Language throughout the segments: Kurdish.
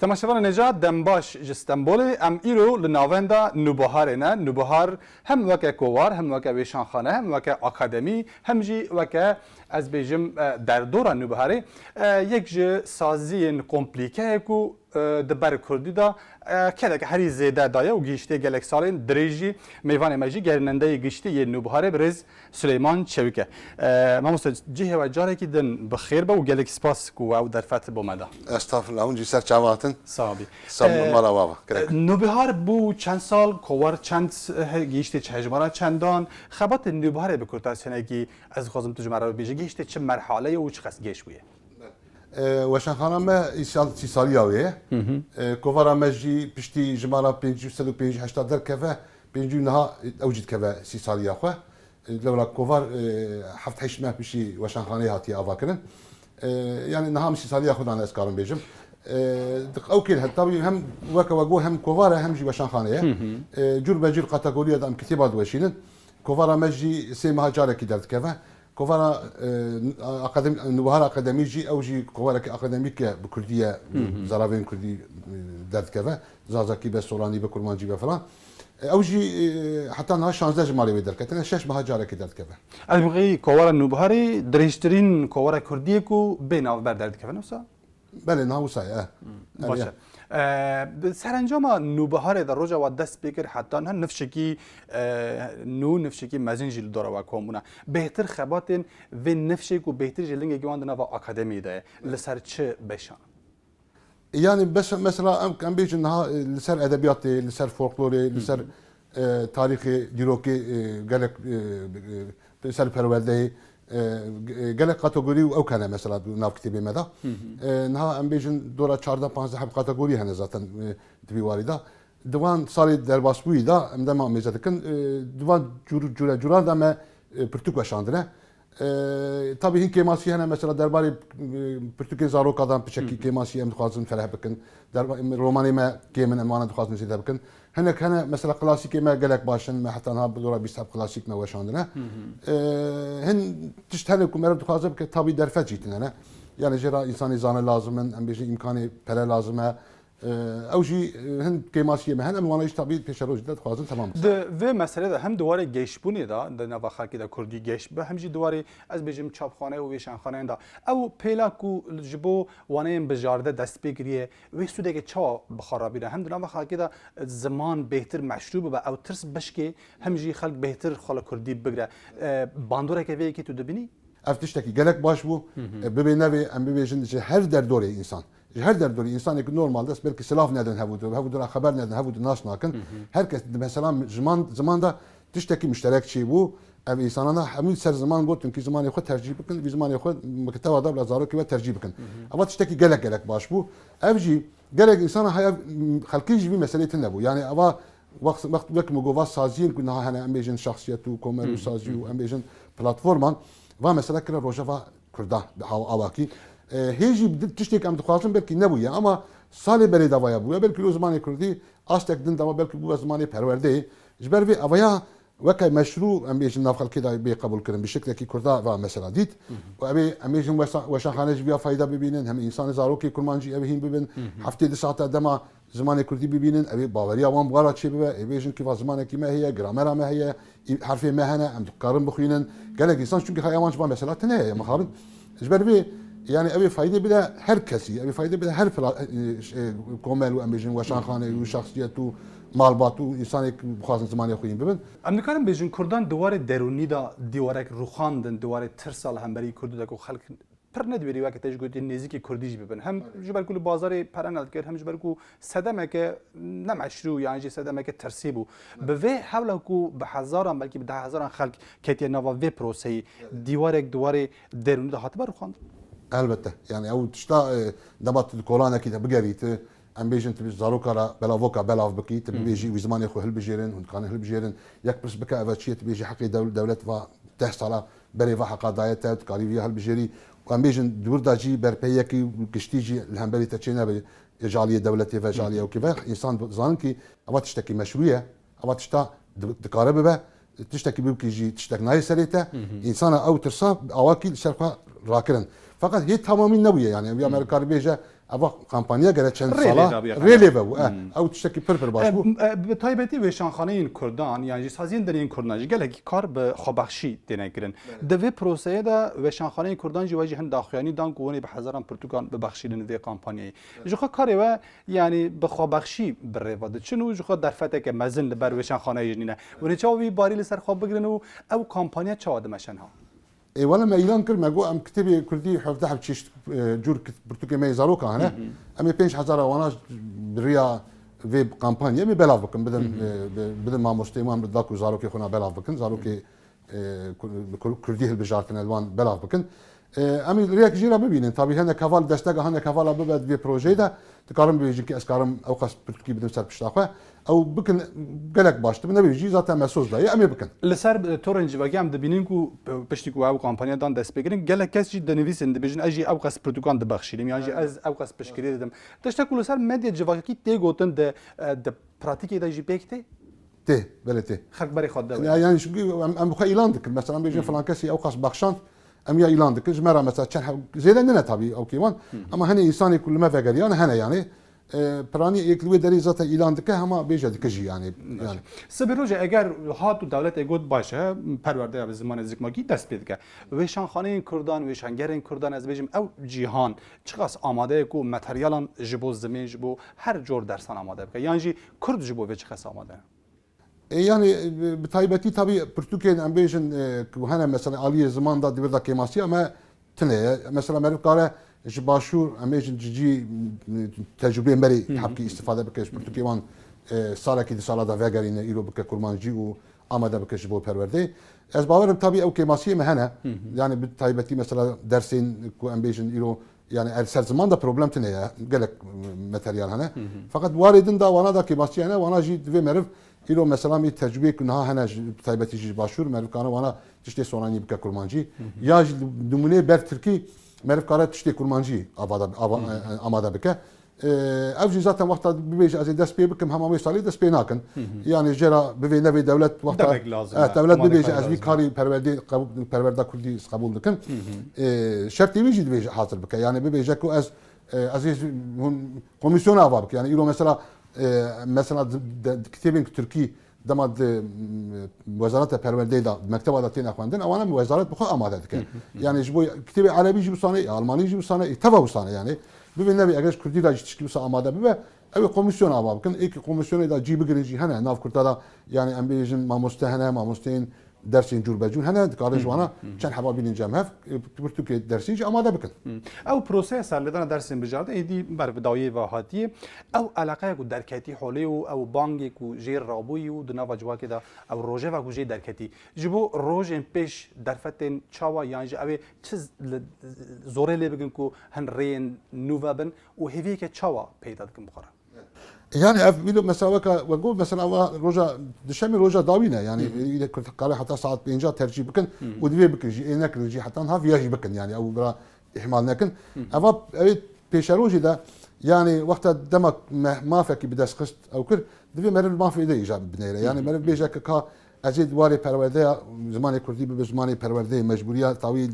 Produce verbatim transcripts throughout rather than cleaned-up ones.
Temaşevanê hêja, dem baş ji Stenbolê. Em îro li navenda Nûbiharê ne. Nûbihar hem weke kovara, hem weke wêşanxane, hem weke akademî, hem jî weke, ez bêjim, e, derdora Nûbiharê, e, yek ji saziyên komplîke ye ku, e, di ber kurdî de, e, kedeke herî zêde daye û gihîştê gelek salên dirêj jî. Mêvanê me jî gerînendeyê giştî yê Nûbiharê birêz Suleyman Çewik e. E, mamoste, cihê we carekî din bi xêr be û gelek spas ku we ew derfet bo me da. Estağfurullah, hûn jî ser çava hatin. Sax bî. Sağ olun, e, mala we ava. Gerek. E, Nûbihar bû çend sal, kovara çend, e, gihîştê çi hejmara çendan, xebatê Nûbiharê bi kurtasyonekî ez dixwazim tu ji me re bibêjî, gihîştê çi merhaleyê û çi qas geş bûye? E, weşanxana me îsal, sîsaliya wê ye. Hı hı. E, kovara me jî piştî jimara pêncî, sed û pêncî heyşt derkeve, pêncî niha ew jî dikeve sîsaliya xwe. E, lewra kovar, e, heft heşt meh piştî weşanxaneyê hatiye avakirin. E, yani niha em sîsaliya xwe dane ez karim bêjim. E, di-, ew kêl he, tabî hem weke we got hem kovar e hem jî weşanxane ye. Hı hı. E, cûr be cûr kategoriya de em kitêba diweşînin. Kovara me jî sê meha carekî derdikeve. Kovara, e, akadem-, Nûbihar Akademî jî, ew jî kovarekî akademîk e, bi kurdî ye, Hı hı. zaravên kurdî, e, derdikeve. Zazakî be, soranî be, kurmancî be filan. E, ew jî, e, heta niha şazdeh ji malê wê derketine, şeş meha carekê derdikeve. Ez bi xêrî kovara Nûbiharê dirêjtirîn kovara kurdî ye ku bê navber derdikeve, ne wisa? Belê, niha wisa ye, e. Hmm, baş e. E, bi serencama Nûbiharê de roja we dest pê kir heta niha nifşekî, e, nû, nifşekî mezin jî li dora we kom bûne. Bêhtir xebatên vê nifşê ku bêhtir jî lingekî wan di nava akademiyê de ye, li ser çi beşan? Yani bes-, mesela em, em bêjin niha, e, li ser edebiyatê, li ser folklorê, li ser, Hı hı. e, tarîxê, dîrokê, e, gelek, e, e, li ser perwerdeyê, e, e, gelek kategorî û ew hene mesela di nav kitêbê me de. Hı hı. E, niha em bêjin dora çardeh panzdeh heb kategorî hene zaten, e, di vî warî de. Di van salê derbasbûyî de em dema mêze dikin, e, di van cûr-, cûre cûran de me, e, pirtûk weşandine. E, tabî hin kêmasî hene, mesela derbarê, e, pirtûkên zaroka de piçekî Hı hı. kêmasî em dixwazin fereh bikin. Derba-, em, romanê me kêm in, em wana dixwazin zêde bikin. Hinek hene, mesela klasîkê me gelek baş in, me heta niha bi dora bîst heb klasîk me weşandine. Hı hı. E, hin tişt hene ku meriv dixwaze bike, tabî derfet jî tune ne. Yani jê re însanê zane lazim in, em bêjin îmkanê pere lazim e. Ew jî, e, hin kêmasiyê me hene, em wana jî tabî pêşerojê de dixwazin temam bikin. Di vê meselê de hem di warê geşbûnê de, di nava xelkê de kurdî geş bibe, hem jî di warê, ez bêjim, çapxane û wêşanxaneyan de. Ew pêla ku ji bo waneyên bijarde dest pê kiriye, wê sûdeke çawa bi xwe re bîne? Hem di nava xelkê de, e, ziman bêhtir meşrû bibe, ew tirs bişkê, hem jî xelk bêhtir xwe li kurdî bigre. E, bandoreke vê yekê tu dibînî? Ev tiştekî gelek baş bû. Hı hı. E, bibê nevê, em bibêjin ji her derdorê însan. Ji her derdorê însanekî normal dest belkî silav nedin hevû du, hevû du re xeber nedin, hevû du nas nakin. Hı hı. Her kes di mesela ziman, ziman de tiştekî muşterek çêbû. Ev însanana hemû ser ziman gotin ki zimanê xwe tercîh bikin, vî zimanê xwe mekteba de bila zarokê we tercîh bikin. Hı hı. Eva tiştekî gelek gelek baş bû. Ev jî gelek însana haya, xelkê jî vî meselê tune bû. Yani eva wext, wext wek min got va saziyên ku niha hene, em bêjin şexsiyet û komer û Hı hı, sazî hı û hı. em bêjin platforman, va mesela kire rojeva Kurda bi aw-, awakî. E, hê jî di-, tiştek em dixwazin belkî nebûye, ama salê berê de vaya bûye. Belkî lo zimanê Kurdî astek din de va, belkî bûye zimanê perwerdeyê. Ji ber vê avaya weke meşrû, em bêjin, nav xelkê de bê qebûl kirin. Bi şeklekî Kurda va mesela dît. Hı hı. Û ev ê, em bêjin, wesa-, weşanxane ji vîya fayda bibînin, hem însanê zarokê kurmancî ev hîn bibin. Hı hı. Heftê du saeta dema zimanê kurdî bibînin, ev ê baweriya wan bi wa re çêbibe, ê bêjin kî va zimanekî me heye, gramera me heye, î-, herfê me hene, em dikarin bixwînin. Gelek însan çunkî xeya wan ji van mesela tune ye, mixabin. Ji ber vê, yani ev ê faydê bide her kesî, ev ê faydê bide her pla-, e, e, komel û em bêjin weşanxane û şexsiyet û malbat û însanê ku bixwazin zimanê xwe hîn bibin. Em dikarin bêjin kurdan di warê derûnî de dîwarek rûxandin, di warê tirsa li hemberî kurdî de ku xelk pir nedwêrî weke te jî gotî nêzîkî kurdî jî bibin. Hem Belê. ji ber ku li bazarê pere nedikir, hem ji ber ku sedemeke ne meşrû yan jî sedemeke tirsî bû. Belê. Bi vê hewla ku bi hezaran, belkî bi deh hezaran xelk ketiye nava vê proseyî, Belê. dîwarek di warê derûnî de hatibe rûxandin? Elbette. Yani ew tişta, e, dema tu di kolanekî de bigerî, tu, em bêjin, tu bi zaroka re belavoka belav bikî, tu Hı hı. bibêjî wî zimanê xwe hilbijêrin, hûn dikarin hilbijêrin. Yek pirs bike, eva çi ye, tu bêjî heqê dew-, dewlet va deh sala berê va heqa daye te, tu karî vîya hilbijêrî. Û em bêjin, di wir de jî berpeyekî giştî jî li hemberî te çê nebe, jaliyê dewletê ve, jaliyê Hı hı. ewkê ve. Însan zanin kî eva tiştekî meşrû ye, eva tişta di-, dikare bibe, tiştekî bibkî jî tiştek nayê serê te. Hı hı. Însana ew tirsa awakî li ser xwe rakirin. Feqet hê tamamî nebûye, yani, ev ya Hı. me karî bêje, Eva kampanya gere çend Rê sala lê dabiye rê xeber. lê ve bû. E, ew tiştekî pir pir baş bû. E, e, bi taybetî wêşanxaneyên Kurdan, yan jî saziyên din yên Kurdan jî gelekî kar bi xwebaxşî têne kirin. Di vê proseyê de wêşanxaneyên Kurdan jî we jî hin daxuyanî dan ku hûn ê bi hezaran pirtûkan bibexşînin vê kampanyayê. Ji xwe karê we, yanî bi xwebaxşî bi rê ve diçin û ji xwe derfeteke mezin li ber wêşanxaneyê jî nîne. Hûn ê çawa vî barî li ser xwe bigirin û ew kampanya çawa dimeşe niha? Ê wele me îlan kir, me got em kitêbê kurdî hevdeh çeşt, e, cûr kit-, pirtûkê me yê zarokan hene. Em ê pênc hezar a wana bi riya vê kampanyê em ê belav bikin, bidin, e, bi-, bidin mamosteyê wan, bi da ku zarokê xwe na belav bikin, zarokê, e, kur-, bi kur-, kurdî hilbijartine li wan belav bikin. E, em ê rêyek jê re bibînin. Tabî hinek heval, destega hinek hevala bibe di vê projeyê de, dikarim bibêjin ki ez karim ew qas pirtûkî bidim ser pişta xwe. Ew bikin gelek baş dibe, nebêjî zaten me soz daye, em ê bikin. Li ser, e, torên civakî em dibînin ku, e, piştî ku ew kampanya dan destpêkirin, gelek kes jî dinivîsin, dibêjin ez jî ew qas pirtûkan dibexşînim, yan jî ez ew qas piştgirî didim. Tiştek ku li ser medya civakî tê gotin, di, e, di pratîkê de jî pêk tê? Tê, belê tê. Xelk berê xwe dide wê. Ya, yani çünkü em, em bi xwe îlan dikin. Mesela em bêjin filan kesî ew qas bexşand, em ya îlan dikin. Ji me re mesela çend heb-, zêde nine tabî ew kêman. Ama hene insanê ku li me vegeriyan hene yani. E, piranî yek li wê derê zaten îlan dike, hema bêje dike jî yani. Yani. Sibê rojê eger hat û dewletê got baş e, perwerdeya bi zimanê zikmakî dest pê dike. Wêşanxaneyên Kurdan, wêşangerên Kurdan, ez bêjim ew cîhan çiqas amade ye ku materyalan ji bo zimên, ji bo her cor dersan amade bike? Yan jî Kurd ji bo vê çiqas amade ne? E, yani, e, bi taybetî tabî pirtûkên em bêjin, e, ku hene mesela aliyê ziman da di vir da kêmasiya me tune ye. Mesela meriv kare ji başûr, em bêjin ji cî, e, tecrûbeyên berê hebkî îstifade bike, ji pirtûkê wan, e, salekî di sala da vegerîne, îro bike kurmancî û amade bike ji bo perwerdeyê. Ez bawerim tabî ew kêmasiyê me hene. Yani bi taybetî mesela dersên ku em bêjin îro Yani er ser ziman de problem tune ye, gelek, e, materyal hene. Feqet warê din da wana da kêmasî hene, wana jî divê meriv îro mesela mî tecrûbeyê ku niha hene ji, bi taybetî jî ji başûr, meriv kane wana tiştê sonanî bike kurmancî. Ya jî nimûneyê ber tirkî meriv kare tiştê kurmancî avada, ava, e, amade bike. E, ev jî zaten wexta bibêje ez ê dest pê bikim, hema wê salê dest pê nakin. Yani jê re bivê nevê dewlet wexta Demek lazim e, e, dewlet madem bibêje ez vî lazim. Karî perwerdê qebûl, perwerda kurdî qebûl dikim. E, şertê wî jî divê hazir bike. Yani bibêje ku ez, e, ez ê hûn komisyona ava bikim. Yani îro mesela, e, mesela di, de, di kitêbên ku tirkî dema di, m, wezareta perwerdeyê de, mekteba de têne xwendin, ewana wezaret bi xwe amade dike. Yani ji bo kitêbê erebî jî wisane, almanî jî wisane, teva wisane yani. Bibê nevê eger ji kurdî re jî tişkî wisa amade bibe, ew ê komisyon ava bikin. Ê ki komisyonê de cî bigirin jî hene. Nav kurda de yani em bêjin mamoste hene, mamosteyên dersên cûr be cûr hene, dikarin ji wana çend heba bînin cem hev, e, pirtûkê dersî jî amade bikin. Ew proseya serlêdana dersên bijartin êdî ber bi dawiyê ve hatiye. Ew eleqeya ku derketî holê û ew bangê ku jê rabûyî û di nava civakê de ew rojeva ku jê derketî. Ji bo rojên pêş derfetên çawa yan jî ew ê çi z-, li, zorê lê bikin ku hin rêyên nû ve bin û hêviyeke çawa peyda dikin bi xwe re? Yani ev wilo mesela weka we got mesela wa roja dişemê roja dawî ne yani île kurtkare heta saet pênca tercîh bikin û divê bikin jî ê nekirin jî heta niha viya jî bikin yani ew bira ihmal nekin. Eva ev pêşerojê de yani wexta dema me mafekî bi dest xist ew kir divê meriv mafê de îja binêre. Yani meriv bêje ke ka ez ê di warê perwerdeya zimanê kurdî bibe zimanê perwerdeyê mecbûriya tawî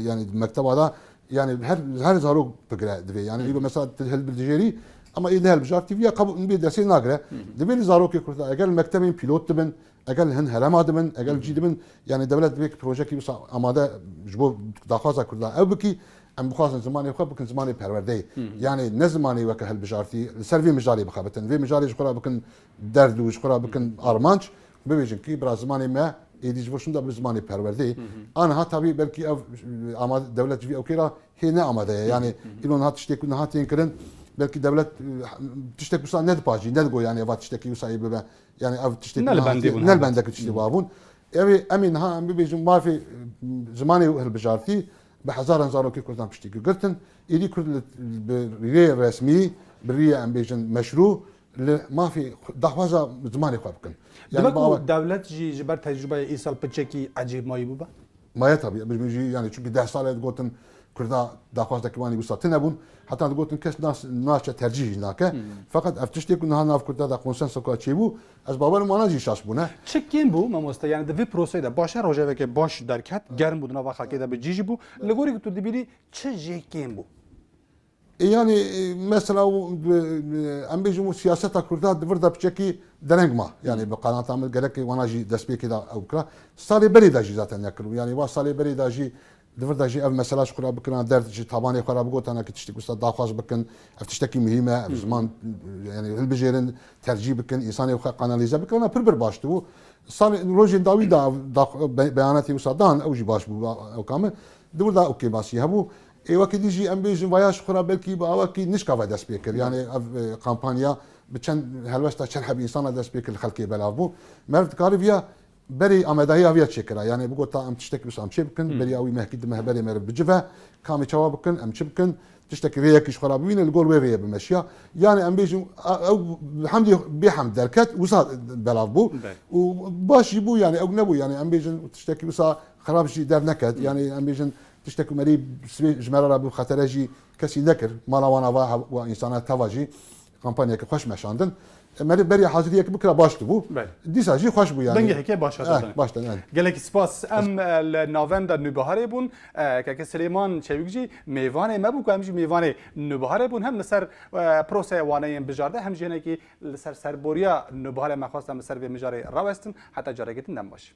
yani mekteba da Yani her her zarok bigire divê. Yani îro mesela tu hilbijêrî ama ê ne hilbijartî viya qebûl bê destê nagire. Divê li zarokê kurda eger li mektebên pîlot dibin, eger li hin herema dibin, eger li cî dibin, yani dewlet divê ki projekî wisa amade ji bo daxwaza kurda ew bikî, em bixwazin zimanê xwe bikin zimanê perwerdeyê. Yani ne zimanê weke hilbijartî, li ser vê mijarê bixebitin. Vê mijarê ji xwe re bikin derd û ji xwe re bikin armanc, bibêjin ki bira zimanê me êdî ji bo şûnda bi zimanê perwerdeyê. Aniha tabî belkî ev, e, ama dewlet ji vî ewkê re hê ne amade ye. Yani îro niha tiştê ku niha tên kirin, belkî dewlet, e, tiştek wisa nedipajî, nedigo yani eva tiştekî wisa yê bibe. Yani ev tiştek Ne li bendê bûn ne li helbet. Bendek tiştê wa bûn. Ev ê, em ê niha em bibêjin mafê, e, zimanê hilbijartî bi hezaran zarokê kurdan piştî girtin. Êdî kurd li, bi riyê resmî, bi riyê em bêjin meşrû, li mafê xwe, daxwaza zimanê xwe bikin. Dibe Yani ku bawer dewlet jî ji ber tecrûbeya îsal piçekî ecêb mayî bûbe? Maye tabii. Em jî yani çünkü deh sal e digotin Kurda daxwaz deke wanî wisa tune bûn. Heta digotin kes nas, naçe tercîh jî nake. Feqet ev tiştê ku niha nav Kurda da konsensoka çêbû, ez bawerim wana jî şaş bûne. Çi kêm bû mamoste? Yani di vê proseyê de baş e, rojeveke baş derket, germ bû, di nava xelkê de bi cî jî bû. Li gorî ku tu dibînî çi jê kêm bû? E, yani, e, mesela, o, e, em bêjin, o siyaseta Kurda di vir de piçekî dereng ma. Yani, bi qanata min gerek wana jî destpêkê de ew bikira. Salê berê de jî zaten nekiribû. Yani, wa salê berê de jî di vir de jî ev mesela ji xwe re bikirana der, ji tabanê xwe re bigotana ki tiştek wisa daxwaz bikin. Ev tiştekî muhîm e. Ev ziman, yani, hilbijêrin, tercîh bikin, însanê xwe kanalîze bikin. Ana pir bir baş dibû. Salê, rojên dawî da, da be-, beyanatê wisa dan, ew jî baş bû, ew kame. Di wir de ew kêmasî hebû. Ê wekî dî jî em bêjin vaya ji xwe re belkî bi awekî nişka ve dest pê kir. Yani ev, e, kampanya bi çend helwesta çend heb însana dest pê kir li xelkê belav bû. Meriv dikare viya berî amedahiya viya çêkira. Yani bigota em tiştekî wisa em çê bikin, berî awî mehkî di meh berê meriv bicive, kamê çawa bikin, em çi bikin, tiştekî rêyekî ji xwe re bibîne, li gor wê rêye bimeşiya. Yani em bêjin, a-, ew hemdî bê hemd derket, wisa belav bû. Belê. Û baş jî bû, yani ew nebû, yani em bêjin tiştekî wisa xerab jî derneket. Yani em bêjin tiştekî merî sibê ji me re re bû xetere jî kesî nekir. Mala wan ava, wa însana teva jî kampanyayeke xweş meşandin. E, merî beriya haziriyek bikira baş dibû. Belê. Dîsa jî xweş bû yani. Dengê heke baş hate Eh, dane. Baş dane, yani. Gelekî spas. Em, e, li navenda Nûbiharê bûn. E, keke Silêman Çewik jî mêvanê me bû ku em jî mêvanê Nûbiharê bûn. Hem li ser, e, proseyê waneyên bijarde, hem jî hinekî li ser serboriya Nûbiharê me xwest em li ser vê mijarê rawestin. Heta carekê din dem baş.